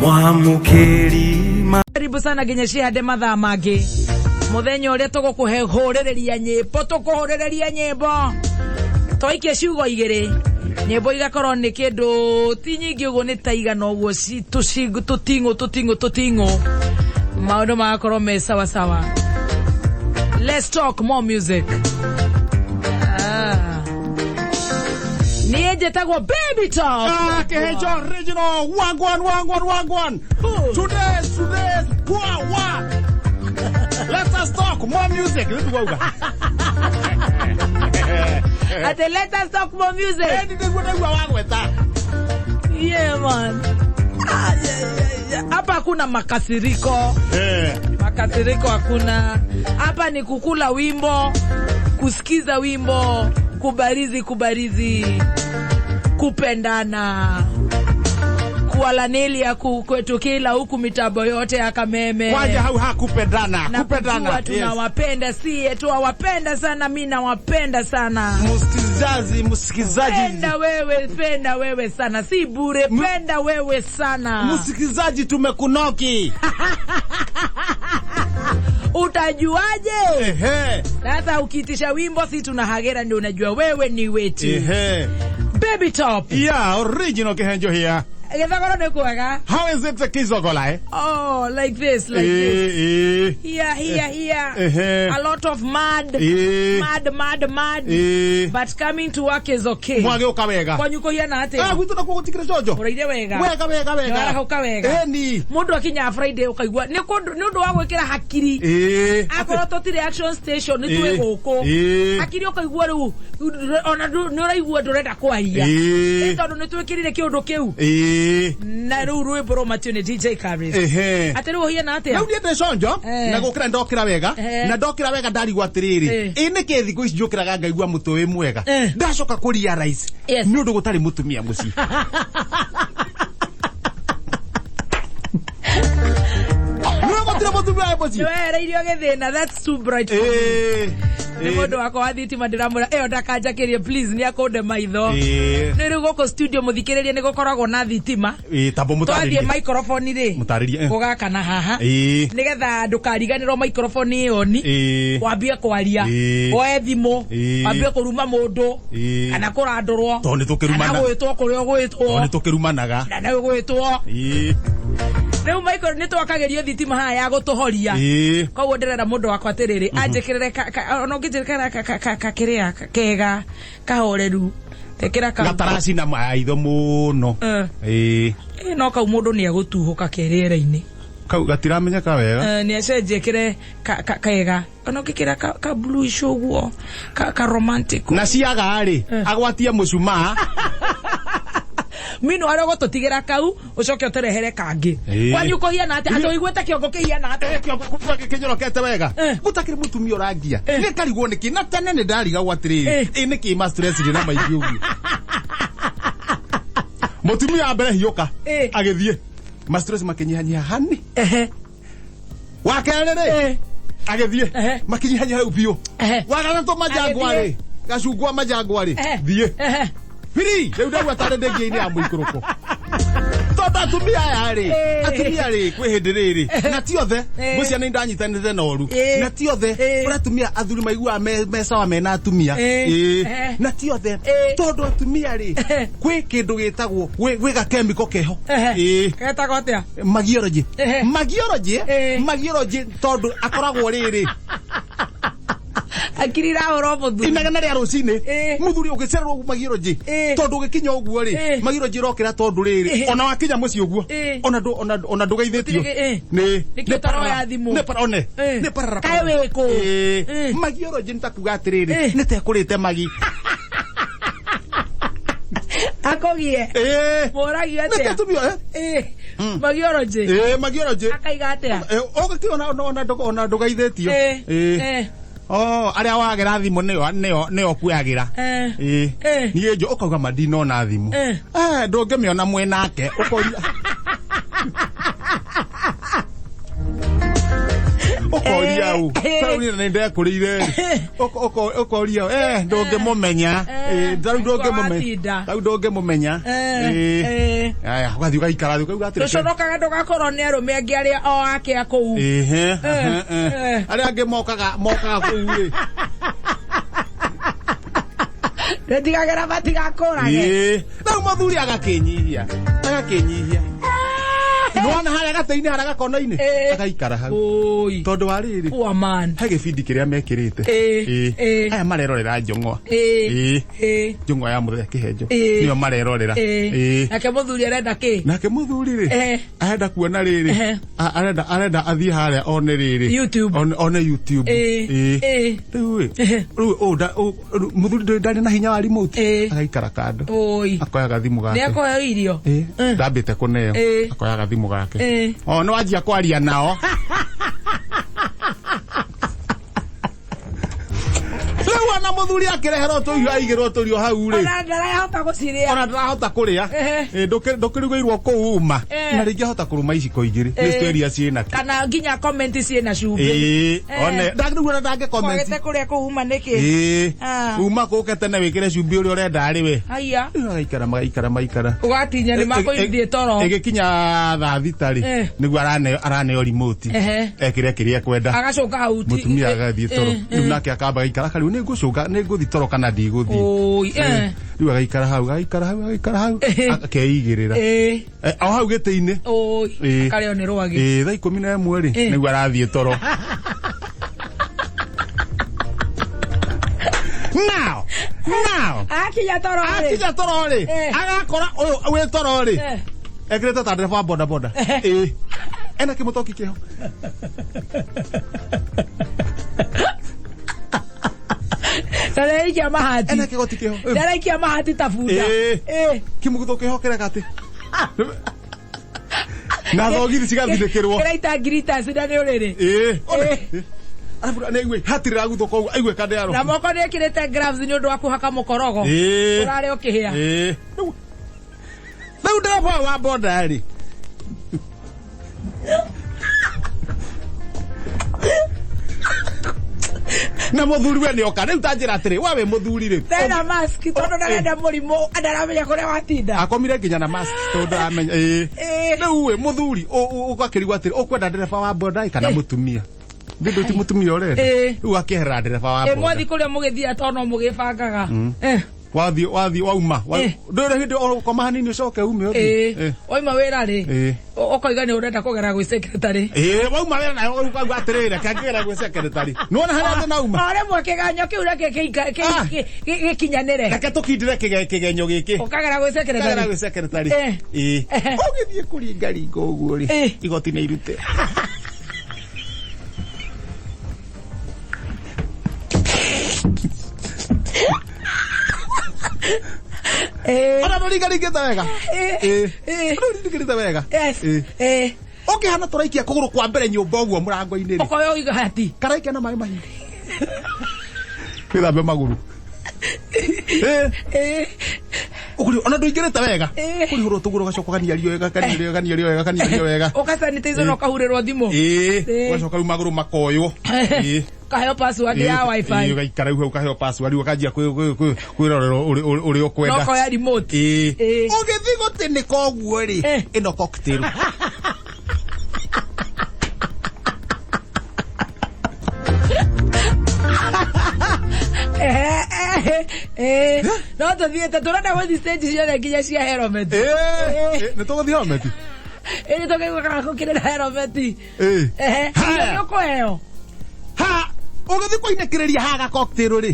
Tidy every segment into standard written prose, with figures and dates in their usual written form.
Mwamũkĩri ma Karibu sana nginya cihande mathaa mangĩ mũthenya ũrĩa tũgũkũhũrĩrĩria nyĩmbo, tũkũhũrĩrĩria nyĩmbo twaikia ciugo igĩrĩ, nyĩmbo igakorwo nĩ kĩndũ ti nyingĩ ũguo, nĩ ta igana ũguo, tũting'ũ tũting'ũ tũting'ũ, maũndũ magakorwo me sawa sawa. Let's talk more music. Ah. Niĩ njĩtagwo Baby Top. Ah, Kehejo original. Wagwan, wagwan, wagwan. Today, today, wa, wa. Let us talk more music. Nĩ tuauga. Ate let us talk more music. Ĩni nĩguo ndaigua wagweta. Yeah, man. Ah, yeah. Hapa hakuna makasiriko. Makasiriko hakuna. Hapa ni kukula wimbo, kusikiza wimbo, kubarizi kubarizi, kupendana, kualanelia kwetu kila huku mitambo yote ya Kameme. Waja hau hakupendana, Na kupendana. kujua tunawapenda, sie tuwawapenda sana, mi nawapenda sana. Msikizaji, msikizaji. Penda wewe, penda wewe sana, si bure, penda wewe sana. Msikizaji tumekunoki. Utajuaje? Ehe. Sasa ukiitisha wimbo si tunahagera, ndio unajua wewe ni wetu. Ehe. Baby Top. Yeah, original Kehenjo here. Githogoro nĩ kwega. How is it Kizogola, eh? Oh, like this, like this. Eh, eh. Here, here, here. Ehe. A lot of mad. Eh. Mad, mad, mad. Eh. But coming to work is okay. Mwagĩũka wega. Kwanyu kũhiana Ah, atĩa? gwitũ nakuo gũtikĩrĩ conjo. Ũraire wega. Wega wega wega. Nĩwarahũka wega. Ĩni. Mũndũ akinya Friday ũkaigua nĩ ũndũ wa gwĩkĩra hakiri. Ĩĩ. Akorwo tũtirĩ action station nĩ twĩ Ĩĩ. gũkũ. Ĩĩ. Hakiri ũkaigua rĩu ona nĩ ũraigua ndũrenda kwaria. Ĩĩ. Nĩ tondũ nĩ twĩkĩrire kĩũndũ kĩu. Ĩĩ. Na rĩu rwĩmbo rũmatio nĩ DJ Karis. Ehe. Atĩ rĩu ũhiana atĩa? Rĩu niĩ ndĩ conjo Eh. na gũkĩra ndokĩra wega Eh. na ndokĩra wega ndarigwo atĩrĩrĩ, Eh. ĩ nĩkĩ thikũ ici njũkĩraga ngaigua mũtwe wĩ mwega, Eh. ndacoka kũ realize Yes. nĩ ũndũ gũtarĩ mũtumia mũciĩ. Nĩ gũtirĩ mũtumia wĩ mũciĩ. Nĩwehereirio gĩthĩna, that's too bright for me. Ĩĩ. Nĩ mũndũ wakwa wa thitima ndĩramwĩra ĩyo ndakanjakĩrie please, nĩ akũnde maitho. Ĩĩ. Nĩ rĩu gũkũ studio mũthikĩrĩrie nĩ gũkoragwo na thitima. Ĩĩ, tambo Twathiĩ mũtarĩrie. microphone rĩ, Mũtarĩrie, eh. gũgakana haha Ĩĩ. nĩgetha ndũkariganĩrwo microphone ĩyo ni Ĩĩ. wambie kwaria, Ĩĩ. woe thimũ, Ĩĩ. wambie kũruma mũndũ Ĩĩ. kana kũrandũrwo Tondũ nĩ tũkĩrumana. kana gwĩtwo kũrĩa Tondũ ũgwĩtwo nĩ tũkĩrumanaga. na nĩ ũgwĩtwo. Ĩĩ. Rĩu Michael nĩ twakagĩrio thitima haha ya gũtũhoria. Ĩĩ. Koguo ndĩrera mũndũ wakwa atĩrĩrĩ anjĩkĩrĩre ona ũngĩnjĩkĩrĩra kakĩrĩa kega kahoreru tekĩra kau. Gataracina maitho mũno. Eh. Ĩĩ. Ĩ, no kau mũndũ nĩ egũtuhũka ke rĩera-inĩ. Kau gatiramenyeka wega. Eh, nĩ acenjie kĩre kega ona ũngĩkĩra ka bluish ũguo ka romantic. Na ciaga rĩ, agwatie mũcumaa. Mino arĩa ũgũtũtigĩra kau ũcoke ũtũrehere kangĩ. Ĩĩ. Kwanyu kũhiana atĩa? Atĩ ũiguĩte kĩongo kĩhiana atĩa? Kĩongo kũigua gĩkĩnyorokete wega. Eh. Gũtakĩrĩ mũtumia ũrangia. Eh. Nĩ karigwo nĩkĩ na tene nĩ ndarigagwo atĩrĩrĩ, Eh. ĩ nĩkĩ ma stress ndĩ na maingĩ ũguo. Mũtumia wa mbere hiũka Eh. agĩthiĩ ma stress makĩnyihanyiha hani. Ehe. Wa kerĩ rĩ, Eh. agĩthiĩ Ehe. makinyihanyiha rĩu biũ. Ehe. Wa gatatũ majangwa Agĩthiĩ. rĩ, gacungwa majangwa rĩ, Ehe. thiĩ Ehe. biri rĩu ndaigua tarĩ ndĩngia-inĩ ya mũikũrũko tondũ atumia aya rĩ, Eh. atumia rĩ, kwĩ hĩndĩ rĩrĩ na ti othe, Eh. ngwĩciria nĩ ndanyitanĩte na ũru, Eh. na ti othe Eh. kũrĩ atumia athuri maiguaga me sawa mena atumia. Eh. Ĩĩ. Eh. Na ti othe, Eh. tondũ atumia rĩ, Eh. kwĩ kĩndũ gĩtagwo gwĩ gakemiko keho. Ehe. Ĩĩ. Getagwo atĩa? Magiology. Ehe. Magiology. Eh. Magiology tondũ akoragwo rĩrĩ Akiri irahũra mũthuri. Inegene rĩa rũcinĩ, Eh. mũthuri ũgĩcererwo magiology, Eh. tondũ ũgĩkinya ũguo rĩ, Eh. magiology ĩrokĩra tondũ rĩrĩ, Eh. ona wakinya mũciĩ ũguo, Eh. ona ndũgeithĩtio. Gũtirĩ- eh. Nĩ Nĩkĩo ũtaroya thimũ. Nĩ para one. Eh. Nĩ parara. Kaĩ wĩ kũ? Eh. Eh. Magiology nĩ ta kuga atĩrĩrĩ, Eh. nĩ ta ĩkũrĩte magi. Akũgie. Eh. Mũragio Nĩ atĩa? atumia, eh. Eh. Magiology. Eh, magiology. Akaiga atĩa? Eh, ũgĩkiona ona ndũgeithĩtio. Eh. Eh. Eh. Oh, arĩa wagera thimũ nĩo nĩo nĩo kuagĩra. Eh. Ĩĩ. Eh. Niĩ njo ũkauga ma ndinona thimũ. Eh. Eh, ndũngĩmĩona mwenake ũkoria. Ũkoria. Ũkoria ũ? Taũni nĩ ndekũrĩire rĩ. Ũkoria ũ? Ndũngĩmũmenya. Tarĩu ndũngĩmũmenya. Watinda. Tarĩu ndũngĩmũmenya. Aya, ũgathiĩ ũgaikara thĩ ũkauga atĩrĩ. Tũconokaga ndũgakorwo nĩ arũme angĩ arĩa o ake a kũu. Ehe, ehe, eh. Arĩa angĩ mokaga kũu rĩ. Nĩndigagĩra matigakũrage. Ĩĩ. Rĩu mũthuri agakĩnyihia. Agakĩnyihia. Nĩwona harĩa gatĩ-inĩ harĩa gakona-inĩ? Agaikara hau. Oi. Tondũ wa rĩrĩ. Poor man. He gĩbindi kĩrĩa mekĩrĩte. Ĩĩ, ĩĩ. Aya marerorera njong'oa. Ĩĩ. Ĩĩ. Ĩĩ. Njong'oa ya mũthee kĩhenjo. Ĩĩ. Nĩyo marerorera. Ĩĩ. Ĩĩ. Nake mũthuri arenda kĩ? Nake mũthuri rĩ. Arenda kuona rĩrĩ. Arenda athiĩ harĩa one rĩrĩ. YouTube. One YouTube. Ĩĩ. Ĩĩ. Rĩu ĩ. Rĩu ũũ rĩu mũthuri ndarĩ na hinya wa remote. Agaikara kando. Oi. Akoya gathimũ gake. Nĩ akũheo irio. Ĩĩ. Ndambĩte kũneo. Ĩĩ. Akoya gathimũ gake. Ĩĩ. O nĩ wanjia kwaria nao. Rĩu ona mũthuri akĩreherwo tũirio aigĩrwo tũirio hau rĩ. Ona ndarahota gũcirĩa. Ona ndarahota kũrĩa. Ndũkĩrugĩirwo kũu uma. Na rĩngĩ ahota kũrũma iciko igĩrĩ. Nĩ story ciĩna kĩ. Kana nginya comment ciĩna cumbĩ. Ĩĩ. One ndangĩrĩu ona ndangĩ comment. Kwagĩte kũrĩa kũu uma nĩkĩ? Ĩĩ. Uma kũke tene wĩkĩre cumbĩ ũrĩa ũrenda arĩ we. Haiya. Rĩu magaikara magaikara magaikara. Ũgatinya nĩ makũithie toro. Ĩgĩkinya thaa thita rĩ nĩguo araneo remote. Ekĩre kĩrĩa ekwenda. Agacoka hau. Mũtumia agathiĩ toro. Rĩu nake akamba gaikara akarigwo nĩ ngũcũnga nĩ ngũthiĩ toro kana ndigũthiĩ. Oi. Rĩu agaikara hau agaikara hau agaikara hau akeigĩrĩra. O hau gĩtĩ-inĩ. Oi. Akarĩo nĩ rwagĩ. Thaa 11 rĩ nĩguo arathiĩ toro. Now. Akinya toro rĩ. Akinya toro rĩ. Agakora ũyũ wĩ toro rĩ. Ekĩrĩte ta ndereba wa boda boda. Ĩĩ. Ena kĩmũtoki kĩho. Ndaraikia mahati. Ena kĩgoti kĩho. Ndaraikia mahati ta bunda. Ĩĩ. Kĩmũgutho kĩho kĩreka atĩ. Na thogithi cigathindĩkĩrwo. Kĩraita ngirita na nĩ ũrĩrĩ. Ĩĩ. Arabu nĩ aigue hatirĩ raguthũka ũguo aigue kandĩ Na moko nĩ ekĩrĩte gloves nĩ ũndũ wa kũhaka mũkorogo. Ĩĩ. Ũrarĩ ũkĩhĩa. Ĩĩ. Rĩu ndereba wa boda rĩ. Na mũthuri we nĩ oka rĩu ta njĩra atĩrĩ we wĩ mũthuri rĩ. Tena mask tondũ ndarenda mũrimũ ndaramenya kũrĩa watinda. Akomire nginya na mask tondũ ndaramenya. Ĩĩ. Rĩu wĩ mũthuri ũgakĩrigwo atĩrĩ ũkwenda ndereba wa boda kana mũtumia. Ndĩ ti mũtumia ũrenda. Rĩu akĩeherera ndereba wa boda. Mwathi kũrĩa mũgĩthiaga tondũ no mũgĩbangaga. Wathiĩ wauma. Ndũrĩ hĩndĩ ũgũkoma hanini ũcoke ume ũthiĩ. Wauma wĩra rĩ. Ũkoiga nĩ ũrenda kũgera gwĩ secretary. Wauma wĩra nawe ũkauga atĩrĩrĩ reke ngĩgere gwĩ secretary. Nĩwona harĩa thĩna uma? O rĩmwe kĩganyo kĩu reke gĩkinyanĩre. Reke tũkindĩre kĩgenyo gĩkĩ. Ũkagera gwĩ secretary. Ũkagera gwĩ secretary. Ĩĩ. Ũgĩthiĩ kũringaringa ũguo rĩ. Igoti nĩ irute. Ona ndũringaringĩte wega. Ndũringaringĩte wega. Ũkĩhana tũraikia kũgũrũ kwa mbere nyũmba ũguo mũrango-inĩ rĩ. Ũkoya ũiga hati. Karaikia na maĩ mahiũ. Wĩthambe magũrũ. Ũkũrĩ ona ndũingĩrĩte wega. Kũrihũrwo tũgũrũ gacoka kaniario wega kaniario kaniario wega kaniario wega. Ũkasanitize na ũkahurĩrwo thimũ. Ũgacoka rĩu magũrũ makoywo. Ũkaheo password ya wifi. Ũgaikara rĩu ũkaheo password ũkanjia kwĩrorera ũrĩa ũkwenda. Na ũkoya remote. Ũgĩthiĩ gũtĩnĩka ũguo rĩ, ĩno cocktail. No tũthiĩte tũrenda gũthiĩ stage ciothe nginya cia helmet. Nĩ tũgũthiĩ helmet? Ĩĩ tũkĩigua kana gũkĩrĩ na helmet. Nĩ ũkũheo. Ha, ũgĩthiĩ kũinĩkĩrĩria haga cocktail rĩ.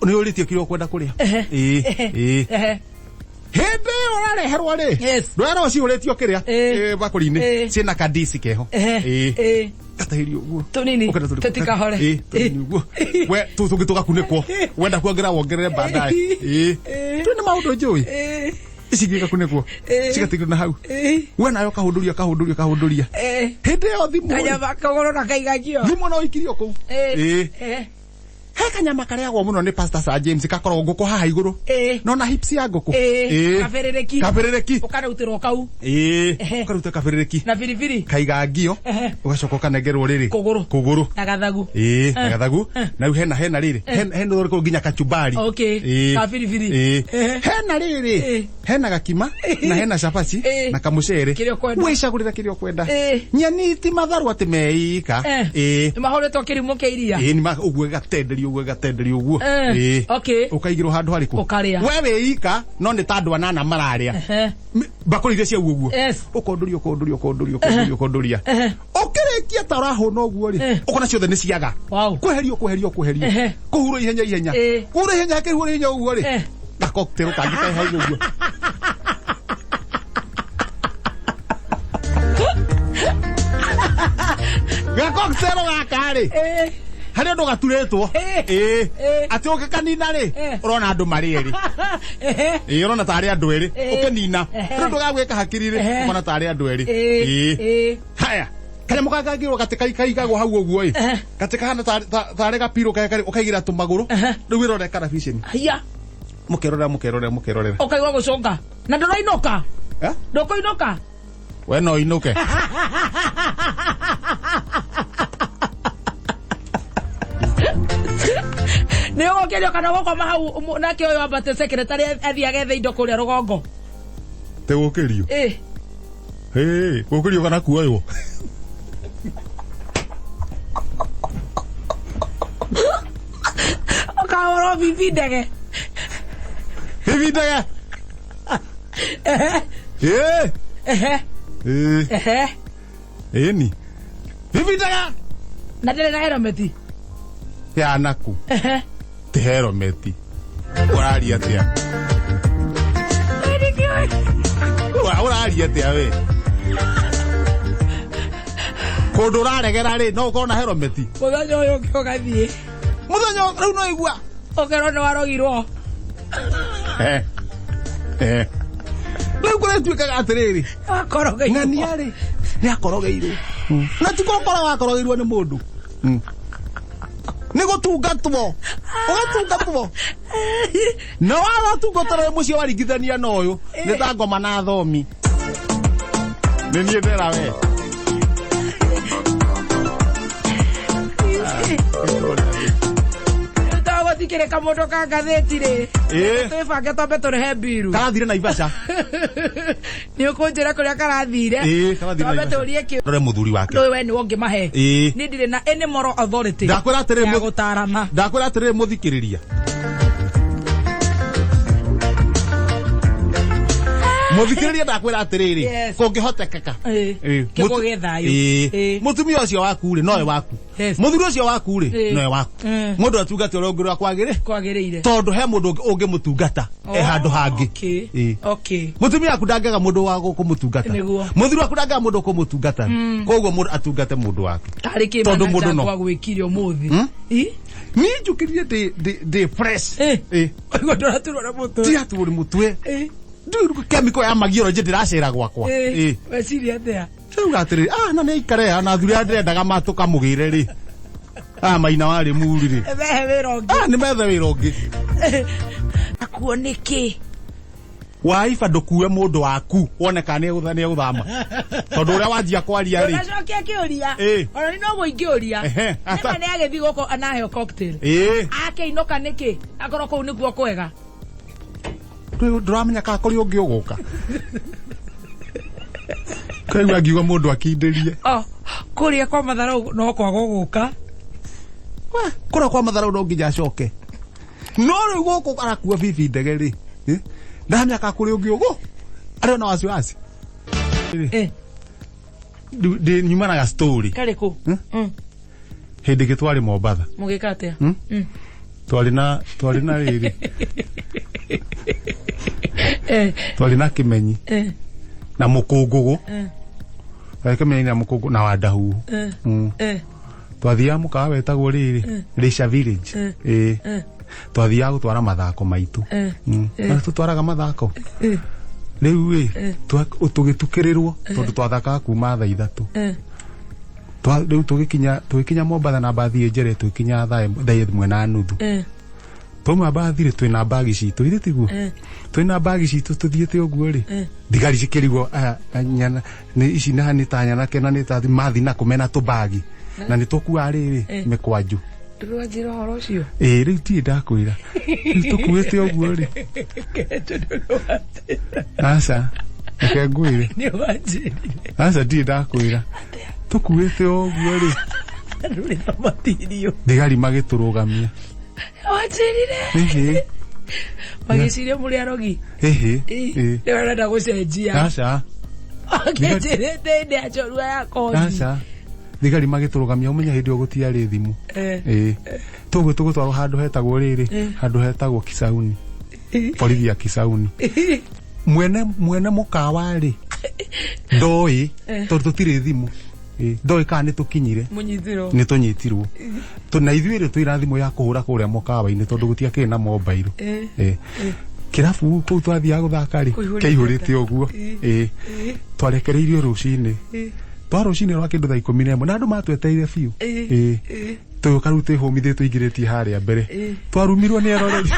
Nĩ ũrĩtie kĩrĩa ũkwenda kũrĩa. Ĩĩ. Hĩndĩ ĩyo ũrareherwo rĩ. Ndwera ũcihũrĩtio kĩrĩa bakũri-inĩ ciĩna kadisi keho. Ĩĩ. Gatahirio ũguo. Tũnini tũtikahore. Tũnini ũguo. We tũngĩ tũgakunĩkwo. Wenda kuongerera wongerere baadaye. Ĩĩ. Tũ nĩ maũndũ njũĩ. Ici ingĩ igakunĩkwo. Cigatigwo na hau. We nawe ũkahũndũria ũkahũndũria ũkahũndũria. Hĩndĩ ĩyo thimũ. Kanyama kagũrũ na kaigagio. Thimũ no ikirio kũu. Ĩĩ. He He kanyama karĩagwo mũno nĩ Pastor Sir James gakoragwo ngũkũ haha igũrũ. Ĩĩ. Nona hips ya ngũkũ. Ĩĩ. Kabĩrĩrĩki. Kabĩrĩrĩki. Ũkarutĩrwo kau. Ĩĩ. Ehe. Ũkaruta kabĩrĩrĩki. Na biribiri. Kaiga ngio. Ehe. Ũgacoka ũkanengerwo rĩrĩ. Kũgũrũ. Kũgũrũ. Na gathagu. Ĩĩ, na Eh. gathagu. Eh. Na rĩu hena hena rĩrĩ. Hena hena ũrĩkũ nginya kachumbari. Okay. Ĩĩ. Ka biribiri. Ĩĩ. Ehe. Hena rĩrĩ. Ĩĩ. Hena gakima na hena cabaci Ĩĩ. na kamucere. Kĩrĩa ũkwenda. Wĩcagũrĩra kĩrĩa ũkwenda. Ĩĩ. Nyeni ti matharũ atĩ meika. Eh. Ĩĩ. Nĩ mahũrĩtwo kĩrimũ kĩa iria. Ĩĩ nĩ ũguo ĩgatenderio ũguo ĩgatenderio ũguo. Eh, Ĩĩ. okay. Ũkaigĩrwo handũ harĩkũ? Ũkarĩa. We wĩ ika no nĩ ta andũ anana mararĩa. Ehe. Mbakũri iria cia ũguo ũguo. Yes. Ũkondũria ũkondũria ũkondũria ũkondũria ũkondũria. Ehe. Ũkĩrĩkia ta ũrahũna ũguo rĩ, Eh. ũkona ciothe nĩ ciaga. Wow. Kweherio kweherio kweherio. Ehe. Kũhurwo ihenya ihenya. Eh. Kũhurwo ihenya kĩhurwo ihenya ũguo rĩ. Eh. Ga cocktail kangĩ kaĩ hau ũguo. Ga cocktail gaka rĩ. Ĩĩ. Harĩ ũndũ gaturĩtwo. Eh. Ĩĩ. Eh. Atĩ ũngĩkanina rĩ, Eh. ũrona andũ marĩ erĩ. Ehe. Ĩĩ ũrona tarĩ andũ erĩ. Eh. Ũkĩnina. Ehe. Rĩu ndũgagwĩka hakiri rĩ, Ehe. ũkona tarĩ andũ erĩ. Ĩĩ. Ĩĩ. Ĩĩ. Haya. Kanyamũ gaka kangĩrwo gatĩ kaigagwo hau ũguo ĩ. Ehe. Gatĩ kahana tarĩ gapiro karĩ ũkaigĩra tũmagũrũ. Ehe. Rĩu wĩrore karabiceni. Haiya. Mũkerorera mũkerorera mũkerorera. Ũkaigua gũcũnga. Na ndũrainũka. Eh? Ndũkũinũka. We no inũke. Nĩ ũgũkĩrio kana ũgũkoma hau nake ũyũ ambate secretary athiĩ agethe indo kũrĩa rũgongo. Tĩ gũkĩrio. Ĩĩ. Hĩ, gũkĩrio kana kuoywo. Ũkahũrwo bibi ndege. Bibi ndege. Ehe. Ĩĩ. Ehe. Ĩĩ. Ehe. Ĩni. Bibi ndege. Na ndĩrĩ na helmet. Ya naku. Ehe. Ti helmet. Ũraria atĩa? Ũraria atĩa we? Kũndũ ũraregera rĩ, no ũkorwo na helmet. Mũthenya ũyũ ũngĩ ũgathiĩ. Mũthenya rĩu no igua. Ũkerwo nĩ warogirwo. Eh. Eh. Rĩu kũrĩtuĩkaga atĩrĩrĩ. Wakorogeirwo. Ng'ania rĩ, nĩ akorogeirwo. Na ti gũkora wakorogeirwo nĩ mũndũ. Nĩ gũtungatwo. Ũgatungatwo. Na watungatwo rĩ mũciĩ waringithania na ũyũ, nĩ ta ngoma na thomi. Nĩ niĩ ndera we. Tũgũthikĩrĩka mũndũ ka ngathĩti rĩ. Ĩĩ. Twĩbange twambe tũrĩhe mbiru. Karathire Naivasha. Nĩ ũkũnjĩra kũrĩa karathire. Ĩĩ, karathire Twambe Naivasha. tũrie kĩ. Rore mũthuri wake. Ndũĩ we nĩwe ũngĩmahe. Ĩĩ. Niĩ ndirĩ na any moral authority. Ndakwĩra atĩrĩrĩ Ya gũtarana. Ndakwĩra atĩrĩrĩ mũthikĩrĩria. Mũthikĩrĩria ndakwĩra atĩrĩrĩ, Yes. kũngĩhotekeka. Ĩĩ. Ĩĩ. Kĩguo gĩ thayũ. Ĩĩ. Ĩĩ. Mũtumia ũcio waku rĩ, nowe waku. Yes. Mũthuri ũcio waku rĩ, Ĩĩ. nowe waku. Mm. Mũndũ atungate ũrĩa ũngĩ ũrĩa kwagĩrĩ. Kwagĩrĩire. Tondũ he mũndũ ũngĩmũtungata e handũ hangĩ. Okay. Ĩĩ. Okay. Mũtumia waku ndangĩaga mũndũ wa kũmũtungata. Nĩguo. Mũthuri waku ndangĩaga mũndũ wa kũmũtungata. Koguo mũndũ atungate mũndũ wake. Tarĩ kĩ Tondũ manager mũndũ no. akwa gwĩkire ũmũthĩ. Hmm? Ĩ? Niĩ njũkĩrire ndĩ fresh. Ĩ. Ĩ. Ũguo ndũraturwo nĩ mũtwe. Ndiaturwo nĩ mũtwe. Ĩ. Ndiũĩ chemical ya magiology ndĩracera gwakwa. Ĩ. Ĩ. Weciria atĩa? Rĩu atĩrĩrĩ, ah na nĩ aikare na athuri arĩa ndĩrendaga matũkamũgĩre rĩ. Ah maina warĩ muri rĩ. Mehe wĩra ũngĩ. Ah nĩ methe wĩra ũngĩ. Akuo nĩkĩ? Waiba ndũkue mũndũ waku wone kana nĩ egũthama. Tondũ ũrĩa wanjia kwaria rĩ. Ũracokia kĩũria. Ĩ. Ona nĩ noguo ingĩũria. Ehe, ata- Nĩma nĩ agĩthiĩ gũkũ anaheo cocktail. Ĩ. Akĩinũka nĩkĩ? Akorwo kũu nĩkuo kwega. Ndũramenya kana kũrĩ ũngĩ ũgũka. Kaigua ngiuga mũndũ akindĩrie. Oh, kũrĩa kwa matharau no kwaga gũka. Kũrĩa kwa matharau no nginya acoke. No rĩu gũkũ arakua bibi ndege rĩ. Ndamenya kana kũrĩ ũngĩ ũgũ. Arĩ ona wasiwasi. Eh, Ndĩ nyumanaga story. karĩ kũ? Hmm? Mm. Hĩndĩ ĩngĩ twarĩ Mombatha. Mũgĩka atĩa? Hmm? Mm. Twarĩ na rĩrĩ. Eh, Twarĩ na Kĩmenyi eh, na Mũkũngũgũ. eh, Twarĩ Kĩmenyi na Mũkũngũ na Wandahuhu. eh, Mm. eh, Twathiaga mũkawa wetagwo rĩrĩ Leisure Village. Ĩĩ. eh, Twathiaga gũtwara mathako maitũ. eh, Mm. Na tũtwaraga mathako. eh, Rĩu ĩ tũgĩtukĩrĩrwo tondũ twathakaga kuma thaa 3. eh. Rĩu tũgĩkinya Mombatha na mbathi ĩ njere, tũgĩkinya 1:30. Twauma mbathi rĩ, twĩna mbagi citũ ithe tiguo, twĩna mbagi citũ tũthiĩte ũguo rĩ, thigari cikĩrigwo, aya nyana nĩ ici na nĩ ta nyanake na nĩ ta mathi na kũmena tũbagi na nĩ tũkuaga rĩrĩ mĩkwanjũ. Ndũrwanjĩra ũhoro ũcio. Ĩĩ, rĩu tirĩ ndakwĩra, rĩu tũkuĩte ũguo rĩ. Aca, reke ngwĩre. Nĩ wanjĩrire. Aca, ndirĩ ndakwĩra. Tũkuĩte ũguo rĩ, Ndũrĩ na matirio. Thigari magĩtũrũgamia. Wanjĩrire. Ĩhĩ. Magĩciria mũrĩ arogi. Ĩhĩ, ĩĩ. Nĩ ũrenda gũcenjia. Aca. Akĩnjĩrĩte ndĩ anjorua ya kothi. Aca, thigari magĩtũrũgamia, ũmenye hĩndĩ ĩyo gũtiarĩ thimũ. Ĩĩ, tũguo tũgũtwarwo handũ hetagwo rĩrĩ, handũ hetagwo Kisauni, borithi ya Kisauni. Mwene mũkawa rĩ, ndoĩ tondũ tũtirĩ thimũ. Ĩĩ, ndoĩ kana nĩ tũkinyire. Mũnyitirwo. Nĩ tũnyitirwo. Na ithuĩ rĩ, twĩna thimũ ya kũhũra kũrĩa mũkawa-inĩ tondũ gũtiakĩrĩ na mobile. Ĩĩ, kĩrabu kũu twathiaga gũthaka rĩ, Kũihũrĩte. Kĩaihũrĩte ũguo. Ĩĩ, twarekereirio rũcinĩ, twa rũcinĩ rwa kĩndũ thaa 11, na andũ matwetereire biũ. Ĩĩ, tũgĩũka rĩu twĩhũmithĩtie, tũingĩrĩtie harĩa mbere, twarumirwo nĩ eroreri.